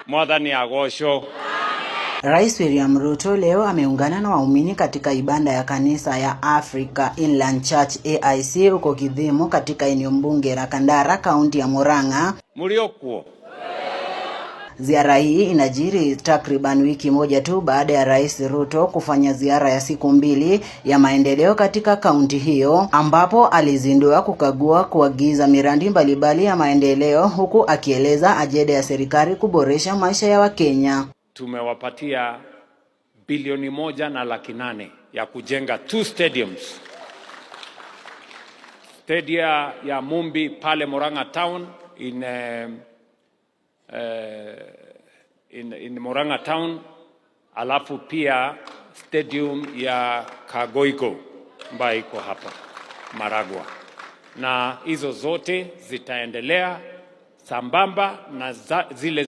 Mwathani agocwo. Rais William Ruto leo ameungana na waumini katika ibada ya kanisa ya Africa Inland Church AIC huko Kithimu katika eneo bunge la Kandara, kaunti ya Murang'a. Mliokuo. Ziara hii inajiri takriban wiki moja tu baada ya Rais Ruto kufanya ziara ya siku 2 ya maendeleo katika kaunti hiyo, ambapo alizindua, kukagua, kuagiza miradi mbalimbali ya maendeleo, huku akieleza ajenda ya serikali kuboresha maisha ya Wakenya. Tumewapatia 1,800,000 ya kujenga two stadiums. Stadia ya Mumbi pale Murang'a town in Murang'a town, alafu pia stadium ya Kagoigo ambayo iko hapa Maragua, na hizo zote zitaendelea sambamba na zile